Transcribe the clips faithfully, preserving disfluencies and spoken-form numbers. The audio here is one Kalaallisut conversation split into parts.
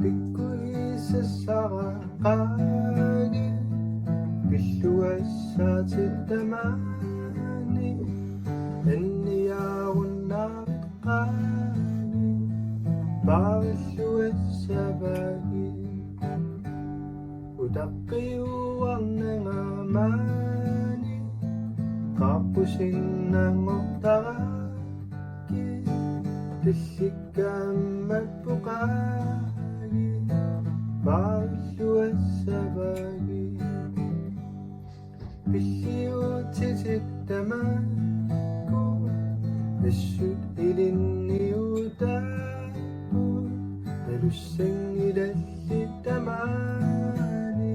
Pikkuisassaraqaagi pilluassaatit tamaani anniaarunnaariqqaagi paarilluassavaagi. Utaqqiuarnanga maani qaaqqusinnanngortarakkit tillikkammappukkaagi paarilluassavaagi. Pilliutitit tamakku assut ilinniutaapput nalussanngilallit tamaani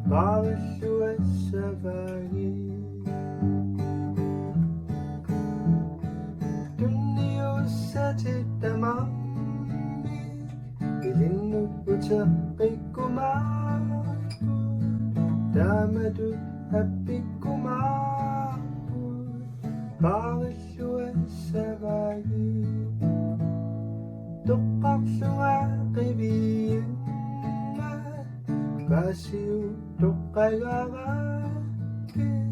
paarilluassavaagi. Tunniussatit tamarmik ilinnut uteqqikkumaarput taamatut appikkumaarput paarilluassavaagi. Toqqarlunga qiviangat paasiutoqqagarakkit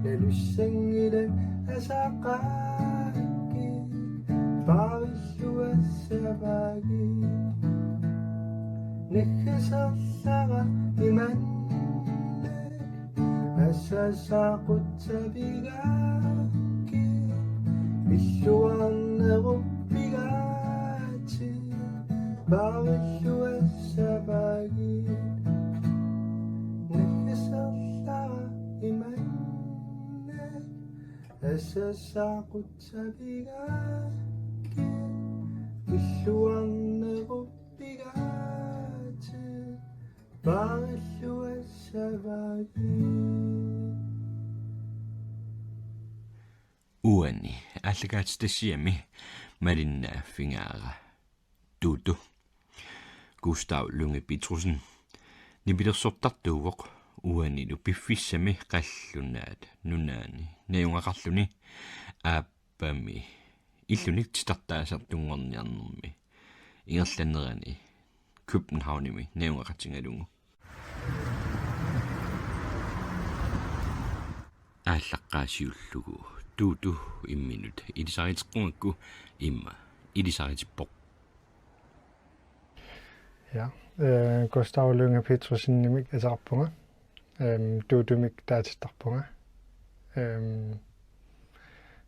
nalussanngilat asaqakkit paarilluassavaagi. Naggaserlara imannak asasaaqutsavigakkit pilluarneruppigaatit paarilluassavaagi. Naggaserlara imannak asasaaqutsavigakkit pilluarneruppigaatit paarilluassavaagi. Uani aallakaatitassiami malinnaaffigaara Tuutu. Gustav Lynge Petersen nipilersortartuuvoq uanilu piffissami qallunaat nunaanni najugaqarluni aappami illunik titartaasartunngorniarnermi ingerlanerani Københavnimi najugaqatigalugu. Aallaqqaasiullugu Tuutu imminut ilisariteqqugakku ima ilisaritippoq. Ja, øh, Gustav Lynge Petersenimik ateqarpunga. Øhm, Tuutumik taatittarpunga. Øhm,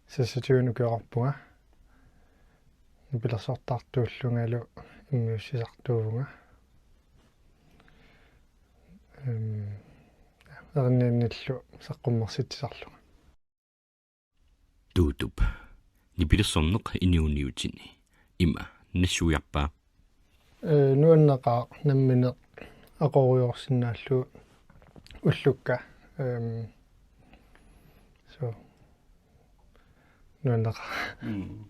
seksogtyve ukioqarpunga. Nipilersortartuullungalu immiussisartuuvunga. Øhm, ja, erinniannillu saqqummersitsisarlunga. Tuutup nipilersorneq inuuniutini ima nassuiarpaa? Øh, nuanneqaaq nammineq aqorujoorsinnaallugu ullukka. Øhm, så nuanneqaaq. Mm.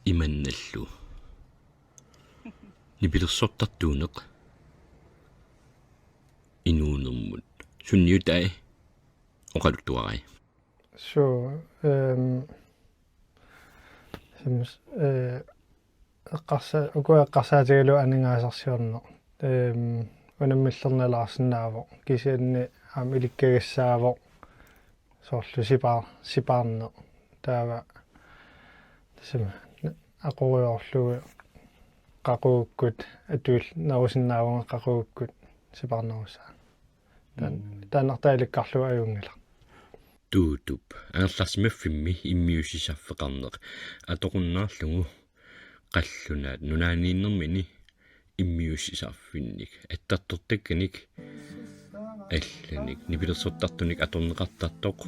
Imannallu nipilersortartuuneq inuunermut sunniutai oqaluttuarai. Så, øhm, sems, øh, eqqarsa-, uku eqqarsaatigalugu aningaasarsiorneq. Øhm, unammillernalaarsinnaavoq. Kisianni aamma ilikkagassaavoq. Soorlu sipaar-, sipaarneq. Taava tassami aqorujoorlugu qaqugukkut atuullerusinnaavunga qaqugukkut sipaarnerussaanga. Taan-, mm, taannartaa ilikkarlugu ajunngilaq. Tuutup angerlarsimaffimmi immiussisarfeqarneq atorunnaarlugu qallunaat nunaanniinnermini immiussisarfinnik attartortakkanik allanik nipilersortartunik atorneqartartoq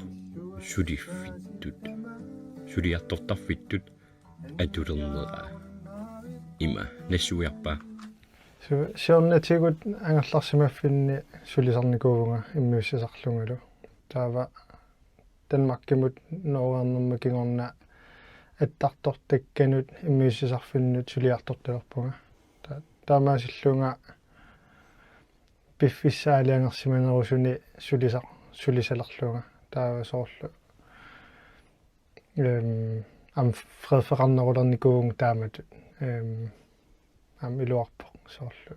suliffittut, suliartortarfittut atulernera ima nassuiarpaa? Su-, siornatigut angerlarsimaffinni sulisarnikuuvunga immiussisarlungalu. Taava Danmarkimut nooreernerma kingorna attartortakkanut immiussisarfinnut suliartortalerpunga. Ta-, taamaasillunga piffissap aalajangersimanerusuni sulisar-, sulisalerlunga. Taava soorlu, øhm, aamma freerfeqarnerulernikuuvunga taamatut. Øhm, aamma iluarpoq soorlu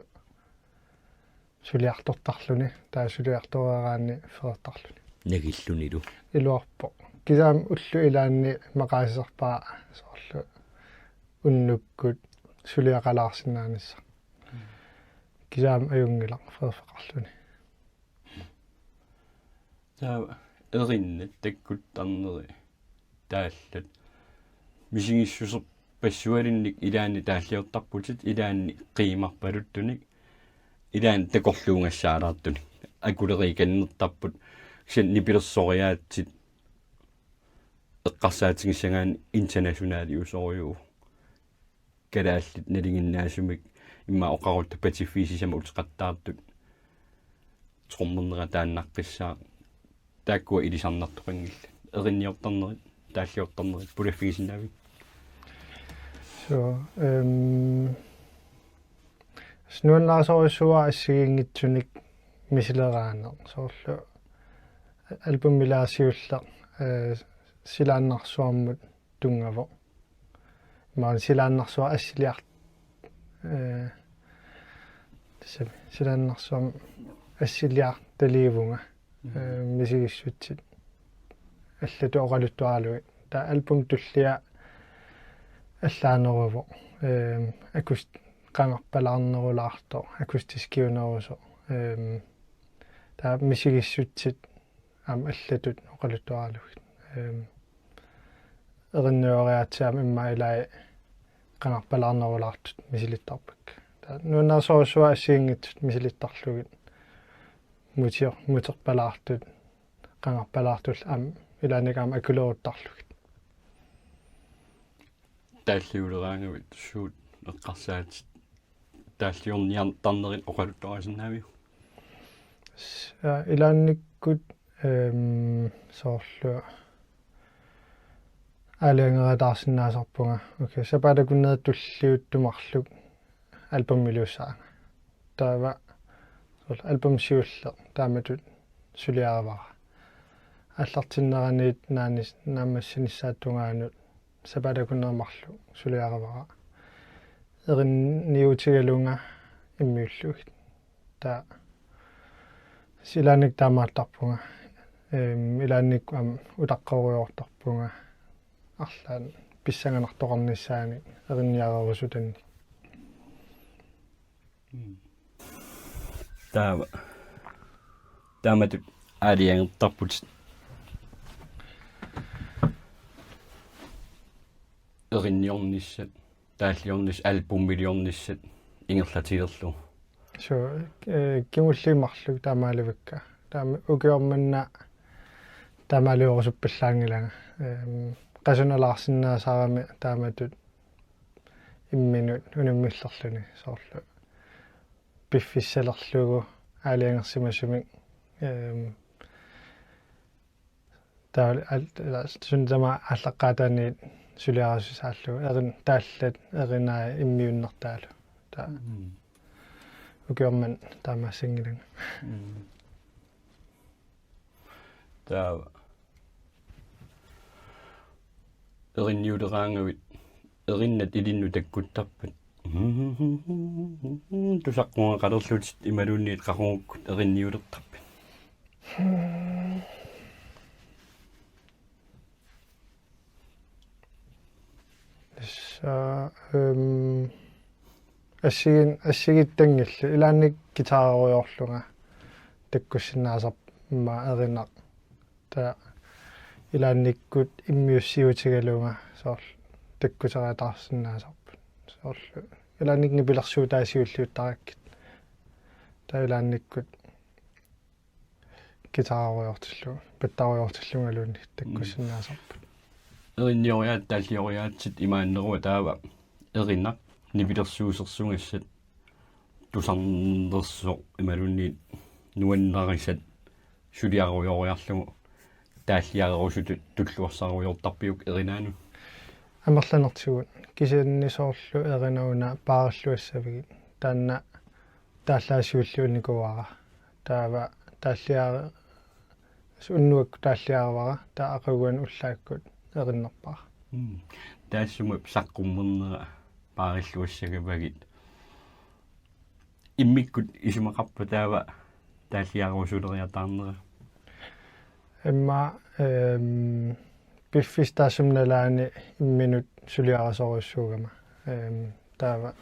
suliartortarluni, taava suliartoreeraanni fereertarluni. Nagillunilu. Iluarpoq. Kisianni ullut ilaanni maqaasisarpara soorlu unnukkut suliaqalaarsinnaanissaq. Kisianni ajunngilaq fereerfeqarluni. Taava erinnat takkuttarneri taallat. Misigissuserpassualinnik ilaanni taalliortarputit, ilaanni qiimarpaluttunik, ilaanni takorluugassaalaartunik. Akuleriikannertarput, kisianni nipilersoriaatsit eqqarsaatigissagaanni internationaliusorujuuvoq. Kalaallit nalinginnaasumik immaqa oqarutta patsiffiit sisamat uteqattaartut trommernera taannaqqissaaq, taakkua ilisarnartoqanngillat. Erinniortarnerit, taalliortarnerit pulaffigisinnaaviuk? So, øhm, nuannarisorujussuuara assigiinngitsunik misileraaneq. Soorlu albumilaa siulleq, øh, silaannarsuarmut tunngavoq. Imaluunniit silaannarsuaq assiliar-, øh, tassami, silaannarsuarmut assiliartaliivunga, øh, misigissutsit allatut oqaluttuaralugit. Taava albumip tullia allaaneruvoq. Øh, akust-, qangarpalaarnerulaartoq, akustiskiunerusoq. Øh, taava misigissutsit aamma allatut oqaluttuaralugit. Øh, erinnioriaatsit aamma immaqa ilai qangarpalaarnerulaartut misilittarpakka. Taava nuannarisorujussuuara assigiinngitsut misilittarlugit. Mutior-, muterpalaartut, qangarpalaartullu aamma ilaanni aamma akuleruttarlugit. Taalliuleraangavit suut eqqarsaatit taalliorniartarnerit oqaluttuarisinnaaviuk? S-, øh, ilaannikkut, øhm, soorlu aalajangerataarsinnaasarpunga. Okay, sapaatip akunneri tulliuttumarluk albumiliussaanga. Taava soorlu album siulleq taamatut suliarivara. Aallartinneraniit naanis-, naammassinissaata tungaanut sapaatip akunneri marluk suliarivara. Erinniutigalunga immiullugit. Taava ilaannikkut taamaattarpunga. Øhm, ilaannikkut aamma utaqqerujoortarpunga. Arlaannik pissanganartoqarnissaanik erinniarerusutannik. Taava. Taamatut aalajangertarputit erinniornissat, taalliornissat, albumiliornissat ingerlatilerlugu. So, øh, kingulliit marluk taamaalivakka. Taama ukioq manna taamaaliorusuppallanngilanga. Øhm, qasunalaarsinnaasarami taamatut imminut unammillerluni soorlu piffissalerlugu aalajangersimasumik, øhm, taava al-, al-, suut tamaasa aallaqqaataaniit suliarisusaallugu erin-, taallat erinai immiunnertaalu. Taava. Mm. Ukioq manna taamaassanngilanga. Mm. Taava. Erinniuleraangavit, erinnat ilinnut takkuttarpat. Tusaqqugaqalerlutit imaluunniit qaqugukkut erinniulertarpat. Tassa, øhm, assigin-, assigittanngillat, ilaanni guitarerujoorlunga takkussinnaasarpoq immaqa erinaq. Taava ilaannikkut immiussiutigalunga soorlu takkuteriataarsinnaasarput. Soorlu ilaannikkut nipilersuutaat siulliuttarakkit. Taava ilaannikkut guitarerujoortillugu, pattarujoortillungaluunniit takkussinnaasarput. Erinnioriaatsit, taallioriaatsit imaanneruva taava erinaq nipilersuusersugassat tusarnersoq imaluunniit nuannarisat suliarujooriarlugu taalliarerusutut tulluarsarujoortarpiuk erinaanut? Amerlanertigut, kisianni soorlu erinaq una paarilluassavigit. Taanna taallaat siulliunnikuuara. Taava taalliar-, unnuakkut taalliarivara, taava aqaguani ullaakkut erinnerpara. Mm. Taassuma saqqummernera paarilluassagavagit. Immikkut isumaqarpa taava taalliarusuleriataarnera? Immaqa, ehm, piffissap taassuma nalaani imminut suliarisorujussuugama. Ehm, taava,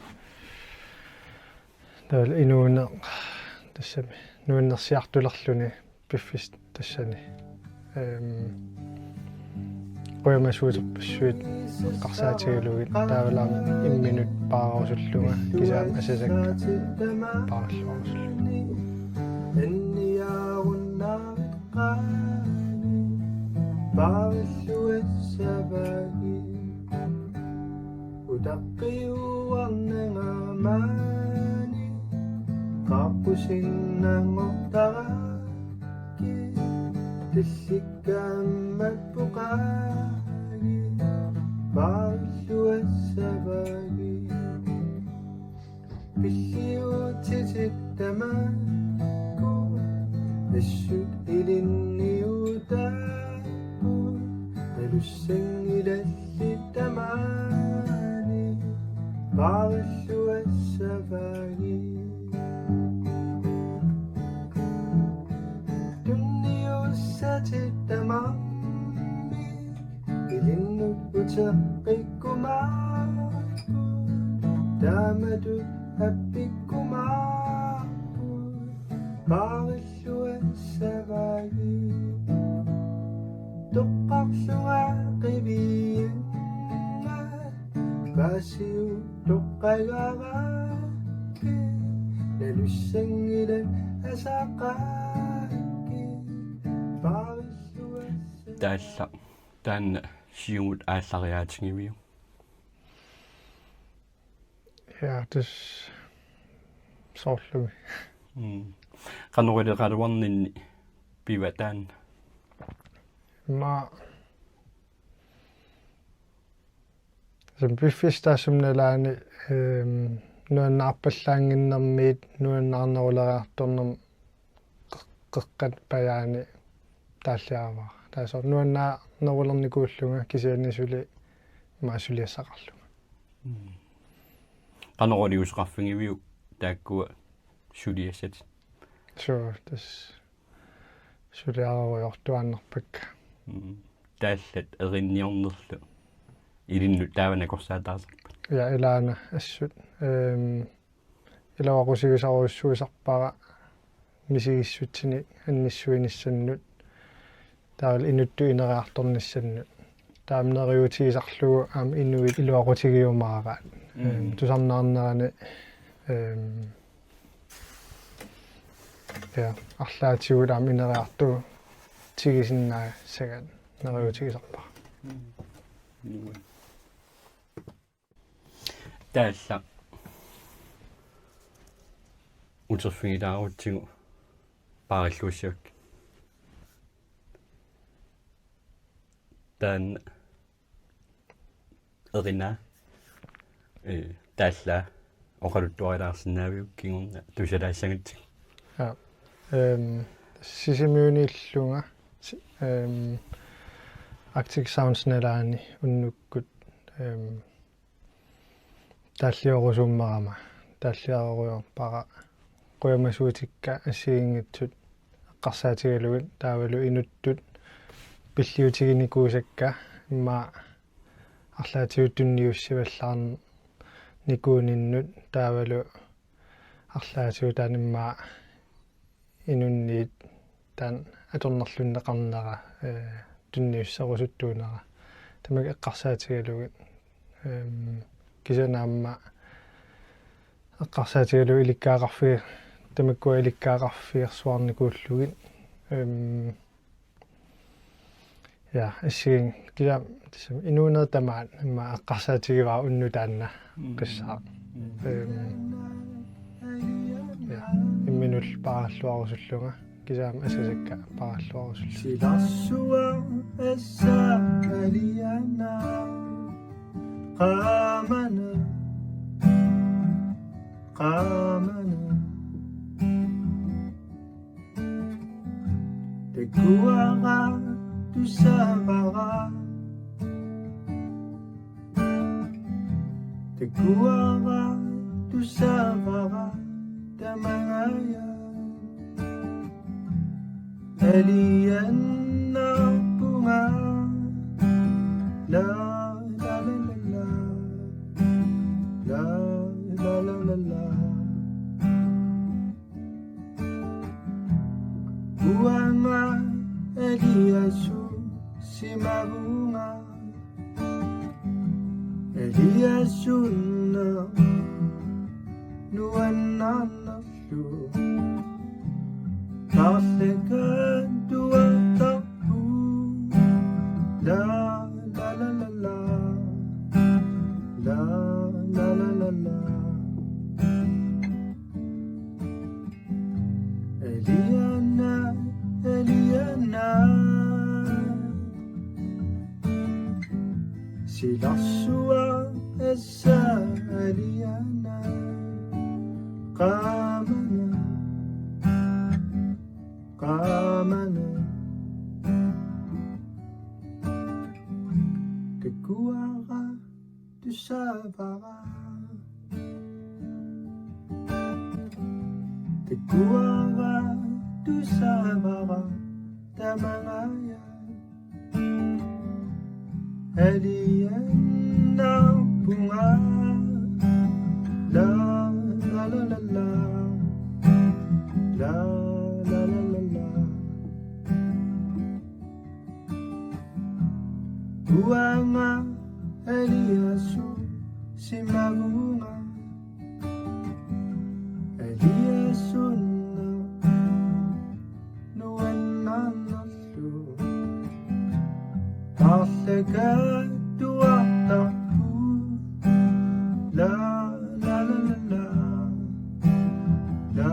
taava inuuneq tassami nuannersiartulerluni piffissap tassani. Ehm, qujamasuuterpassuit eqqarsaatigalugit taavalu aamma imminut paararusullunga kisianni asasakka paaralluarusullunga. Utaqqiuarnanga maani qaaqqusinnanngortarakkit tillikkaammat puqaagit paarilluassavagit. Pilliutitit tamakku assut ilinniutaapput nalussanngilallit tamaani paarilluassavagit. Tunniussatit tamarmik ilinnut uteqqikkumaarput taamatut appikkumaarput paarilluassavagit. Toqqarlunga qiviannga paasiutoqqagarakkit nalussanngilat asaqakkit paarilluassavagit. Taalla taanna siumut aallariaatigiviuk? Ja, tassa soorlumi. Mm. Qanoq iliorluarninni piva taanna? Immaqa tassa piffissap taassuma nalaani, ehm, nuannaarpallaannginnermiit nuannaarneruleriartornermut qeq-, qeqqata pajaani taalliaravara. Taava soorlu nuannaarnerulernikuullunga kisianni suli immaqa suliassaqarlunga. Mm. Qanoq iliuuseqarfigiviuk taakkua suliassatit? Suu, tassa suliarerujoortuaannarpakka. Mm. Taallat erinniornerlu ilinnut taava nakorsaataasarpat? Ja, ilaana assut. Ehm, iluaqutigisarujussuusarpara misigissutsinik annissuinissannut taavalu inuttut ineriartornissannut. Taama neriuutigisarlugu aamma inuit iluaqutigiumaaraat. Mm. Ehm, tusarnaarnerani, ehm, ja, arlaatigut aamma ineriartuutigisinnaassagat neriuutigisarpara. Mm. Nuann. Taalla uterfigilaarutsigu paarilluassavakkit. Taanna erinaa, eh, taalla oqaluttuarilaarsinnaaviuk kingorna tusalaassagatsigu? Ja. Ehm, Sisimiuniillunga, si-, ehm, Arctic Sounds nalaani unnukkut, ehm, taalliorusuummerama, taalliarerujoorpara qujamasuutikka assigiinngitsut eqqarsaatigalugit taavalu inuttut pilliutiginikuusakka immaqa arlaatigut tunniussivallaarnikuuninnut taavalu arlaatigut taanna immaqa inunniit taanna atornerlunneqarnera, eh, tunniusserusuttuunera. Tamakku eqqarsaatigalugit, ehm, kisianni aamma eqqarsaatigalugit ilikkagaqarfi-, tamakkua ilikkagaqarfigersuarnikuullugit. Ehm, ja, assigiin-, kisianni tassami inuunerit tamaat immaqa eqqarsaatigivara unnuk taanna. Mm. Qissaaq. Mm. Ehm, ja, imminut paaralluarusullunga, kisianni asasakka paaralluarusullunga. Silarsuaq assaaq aliana. Qaamani. Qaamani. Takuara tusavara. Takuara tusavara. Mangaya alianarpunga. La la la la la. La la la la la. Uanga aliasussimavunga. Aliasunneq nuannaarnerlu. Paarlakattuartarpugut. La la la la la. La la la la la. Aliana, aliana. Silarsuaq tassa aliana. Qaamani, qaamani. Takuara tusaavara. Takuara tusaavara tamangaya. Alianarpunga. La la la la la. La la la la la. Uanga aliasussimavunga. Aliasunneq nuannaarnerlu. Paarlakattuartarpugut. La la la la la. La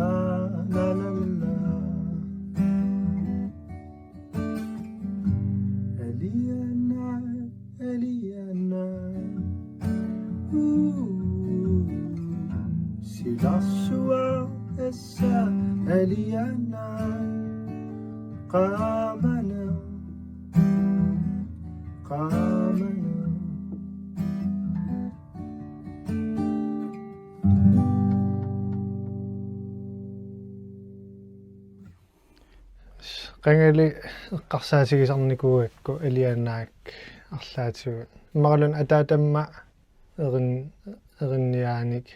la la la la. Aliana, aliana. Uu. Silarsuaq tassa aliana. Qaamani, qaamani. Qangali eqqarsaatigisarnikuugakku alianaak arlaatigut. Immaqaluunniit ataatamma erin-, erinniaanik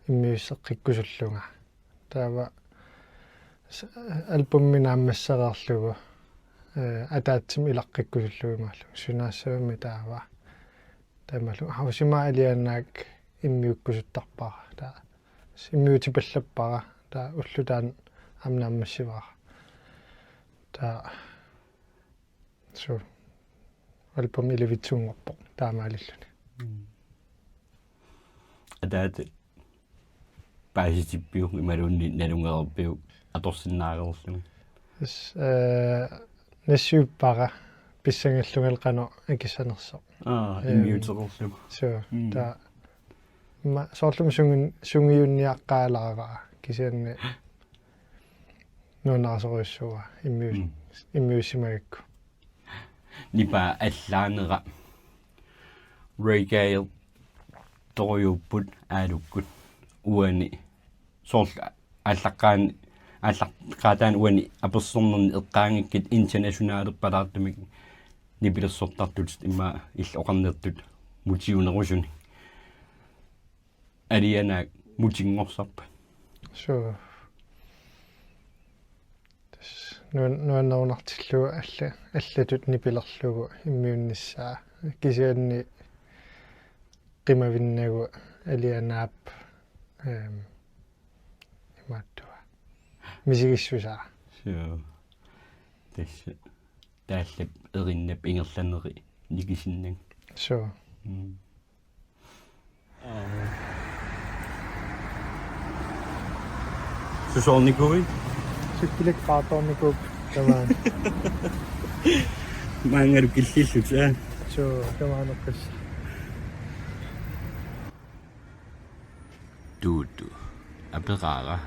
immiusseqqikkusullunga. Taava s-, albumi naammassereerlugu, eh, ataatsimik ilaqqikkusullugu imaallunga. Sunaassavammi taava. Taamalu Hausimaa alianaak immiukkusuttarpara. Taava immiutipallappara. Taava ulloq taanna aamma naammassivara. Taava suu, albumi ilivitsuunngorpoq taamaalilluni. Mm. Ataata paasitippiuk imaluunniit nalunngereerpiuk atorsinnaareerluni? Tassa, eh, nassiuppara pissangallungali qanoq akissanersoq. Aa, eh, immiutereerlugu. Suu, mm, taava ma-, soorlumi sungiun-, sungiunniaqqaalaarpara kisianni nuannarisorujussuuara immius-, mm, immiussimagakku. Nipaa allaanera reggae-torujuupput aalukkut uani soorlu aallaqqaan-, aallaqqaataani uani apersornerni eqqaangakkit internationalerpalaartumik nipilersortartut immaqa illit oqarnertut mutiunerusuni. Alianaak mutingorsarpat? Suu. Tassa nuan-, nuannerunartillugu alla-, allatut nipilerlugu immiunnissaa. Kisianni qimavinnagu alianaap, ehm, imaattua misigissusaa. Suu. Tassa taallap erinnap ingerlaneri nikisinnagit. Suu. Mm. Susoornikuuit? Sikkilik paartoornikuupput tamaani. Maanngalu killillutit, aa? Suu, tamaaneqqissaaq. Tuutu aperaara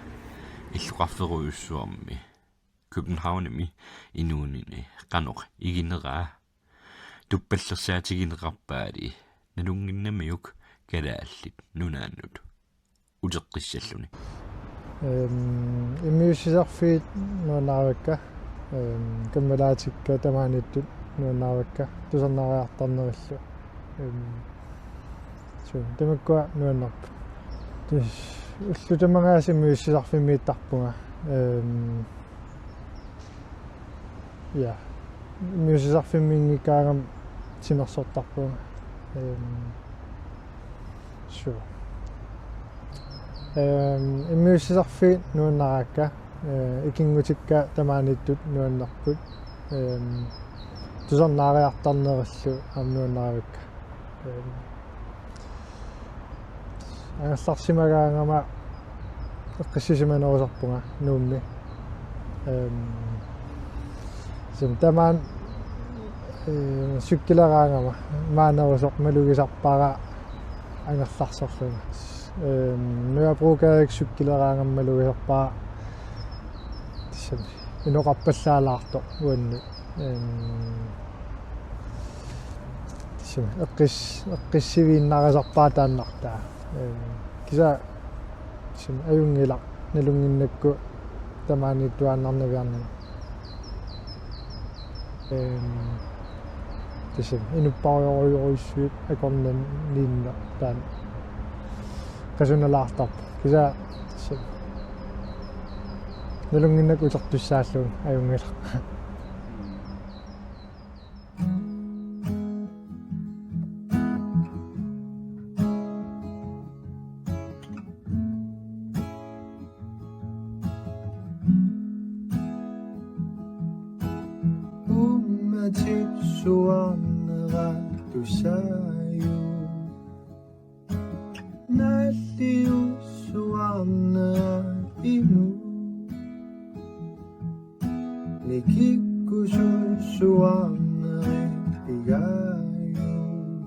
illoqarferujussuarmi Københavnimi inuunini qanoq igineraa. Tuppallersaatigineqarpaali nalunnginnamiuk Kalaallit Nunaannut uteqqissalluni. Øhm, immiussisarfiit nuannaravakka. Øhm, kammalaatikka tamaaniittut nuannaravakka. Tusarnaariartarnerillu. Øhm, suu, tamakkua nuannerput. Tus-, ullut tamangaasa immiussisarfimmiittarpunga. Øhm, ja. Immiussisarfimmiinngikkaangama timersortarpunga. Øhm, suu. Øhm, immiussisarfiit nuannarakka, øh, ikinngutikka tamaaniittut nuannerput. Øhm, tusarnaariartarnerillu aamma nuannaravakka. Øhm, angerlarsimagaangama eqqissisimanerusarpunga Nuummi. Øhm, sim tamaani, øh, cykeleraangama maanerusoq malugisarpara angerlarsorlunga. Øhm, Nørrebrogade cykeleraangama malugisarpara. Sim inoqarpallaalaartoq uannut. Øhm, sim eqqis-, eqqissiviinnarisarpara taannartaa. Øhm, kisianni sim ajunngilaq nalunnginnakku tamaaniittuaannarnaviarnani. Øhm, sim inuppassuarujorujussuit akornanniinneq taanna qasunalaartarpoq. Kisianni sim nalunnginnakku utertussaallugu ajunngilaq. Uummatip suaarnera tusaajuvoq. Naalliussuarnera inuk. Nikikkusussuarneri pigaajuvoq.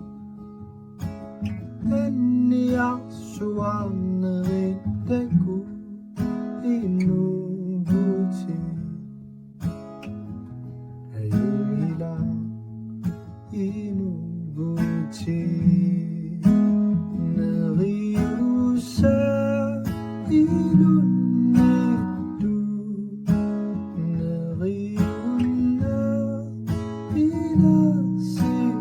Anniarsuarneri takuuk inuuvutit. Ajunngilaq inuuvutit. Neriusaaq inunnittuut. Neriunnaaq pilersippaa.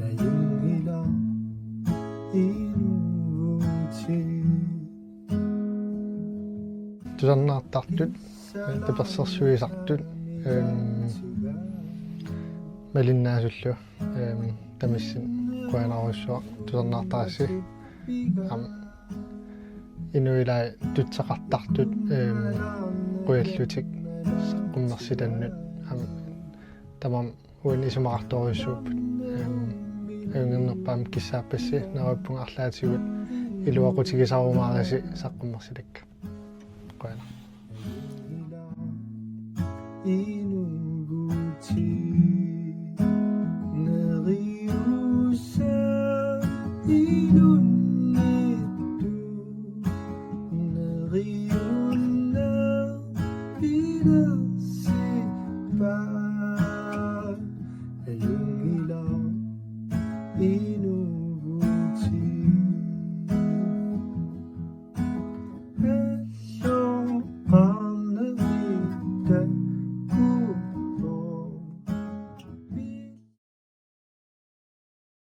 Ajunngilaq inuuvutit. Tusarnaartartut, tapersersuisartut, øhm, malinnaasullu, øhm, tamassi qujanarujussuaq tusarnaartarassi. Aamma inuilai tutsaqartartut, øhm, qujallutik saqqummersitannut. Aamma tamarmik uani isumaqartorujussuupput. Øhm, ajunngilaq aamma kissaappassi, neriuppunga arlaatigut iluaqutigisarumaarisi saqqummersitakka. Qujanaq. Inuuvutit. Neriusaaq inunnittuut. Neriunnaaq pilersippaa. Ajunngilaq